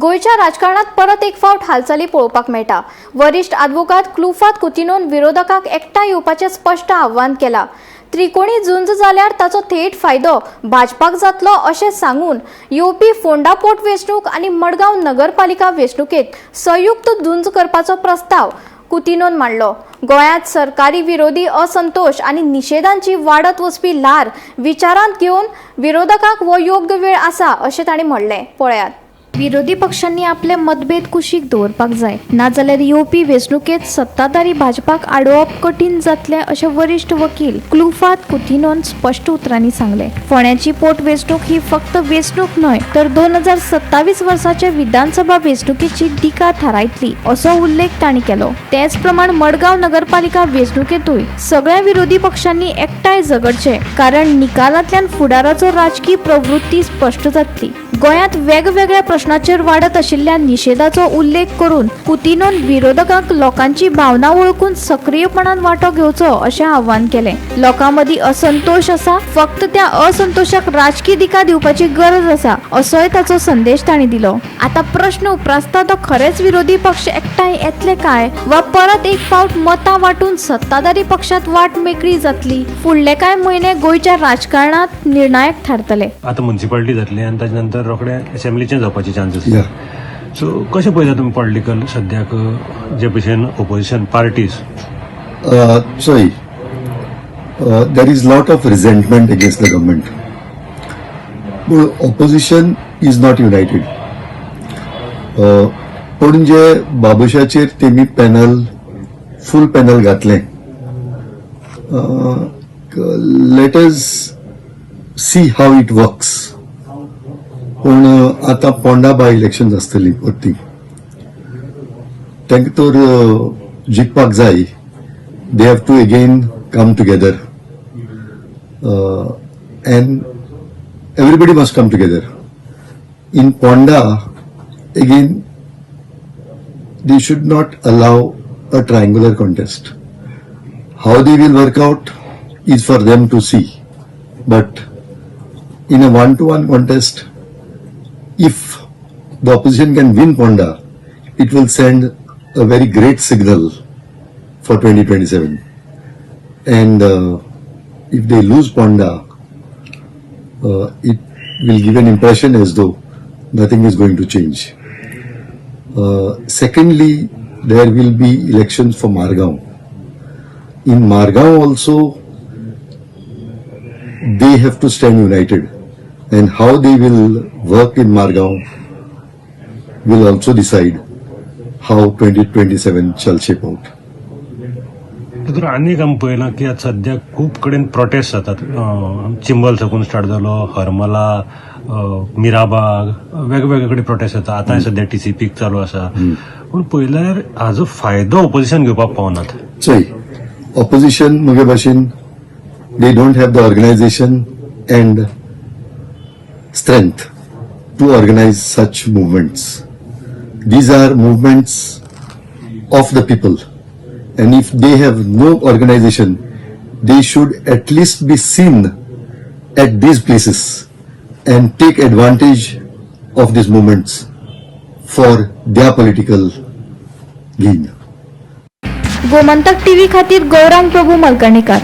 गोंयच्या राजकारणात परत एक फावट हालचाली पळोवपाक मेळटा. वरिष्ठ आदवोगाद क्लुफात कुतिनोन विरोधकांक एकठांय येवपाचें स्पश्ट आव्हान केलां. त्रिकोणी झुंज जाल्यार ताचो थेट फायदो भाजपाक जातलो अशें सांगून येवपी फोंडा पोट वेंचणूक आनी मडगांव नगरपालिका वेंचणुकेत संयुक्त झुंज करपाचो प्रस्ताव कुतिनोन मांडलो. गोंयांत सरकारी विरोधी असंतोष आनी निशेधांची वाडत वचपी ल्हार विचारांत घेवन विरोधकांक हो योग्य वेळ आसा अशें तांणी म्हणलें. पळयात. विरोधी पक्षांनी आपले मतभेद कुशीक दवरपाक जाय, नाजाल्यार येवपी वेंचणुकेत सत्ताधारी भाजपाक आडोवप कठीण जातलें अशें वरिश्ठ वकील क्लुफात कुतिनोन स्पश्ट उतरांनी सांगलें. फोंड्याची पोट वेंचणूक ही फक्त वेंचणूक न्हय तर 2027 वर्साच्या विधानसभा वेंचणुकेची दिका थारायतली असो उल्लेख तांणी केलो. तेच प्रमाण मडगांव नगरपालिका वेंचणुकेंतूय सगळ्या विरोधी पक्षांनी एकठांय झगडचे, कारण निकालांतल्यान फुडाराचो राजकी प्रवृत्ती स्पश्ट जातली. गोंयांत वेगवेगळ्या प्रश्नाचेर वाडत आशिल्ल्या निशेधाचो उल्लेख करून कुतिनोन विरोधकांक लोकांची भावना वळखून सक्रियपणान वांटो घेवचो अशें आव्हान केलें. लोकां मदीं असंतोष आसा, फक्त त्या असंतोषाक राजकी दिका दिवपाची गरज आसा असोय ताचो संदेश तांणी दिलो. आता प्रश्न उप्रासता तो खरेंच विरोधी पक्ष एकठांय येतले काय वा परत एक फावट मतां वांटून सत्ताधारी पक्षात वाट मेकळी जातली? फुडले कांय म्हयने गोंयच्या राजकारणात निर्णायक थारतले. आतां मुन्सिपालिटी जातली आनी ताच्या नंतर रोखडे असेंब्लीचें जावपाचे चान्सीस. सो कशें पळयता तुमी पॉलिटिकल सद्याक जे भशेन opposition parties? Sorry, there is lot of resentment against the government. But opposition is not united. पूण जे बाबुशाचेर तेमी पॅनल, फूल पॅनल घातलें, let us see how it works. पूण आतां पोंडा बाय इलेक्शन आसतली परती, तांकां तर जिखपाक जाय. They have to again come together and everybody must come together. In Ponda, again, they should not allow a triangular contest. How they will work out is for them to see. But in a one-to-one contest, if the opposition can win Ponda, it will send a very great signal for 2027. And if they lose Ponda, it will give an impression as though nothing is going to change. Secondly, there will be elections for Margao. In Margao also, they have to stand united, and how they will work in Margao will also decide how 2027 shall shape out. तितून आनी एक आमी पळयलां की आतां सद्याक खूब कडेन प्रोटेस्ट जातात. चिंबल साकून स्टार्ट जालो, हरमला, मिराबाग, वेगवेगळे कडेन प्रोटेस्ट जाता. आतां सद्या टीसीपीक चालू आसा. पूण पळयल्यार हाजो फायदो ओपोजिशन घेवपाक पावनात. चोय, opposition मुगे भाशेन they don't have the organization and strength to organize such movements. These are movements of the people, and if they have no organization, they should at least be seen at these places and take advantage of these movements for their political gain. Gomantak TV खातीर गौरांग प्रभू मलकणेकर.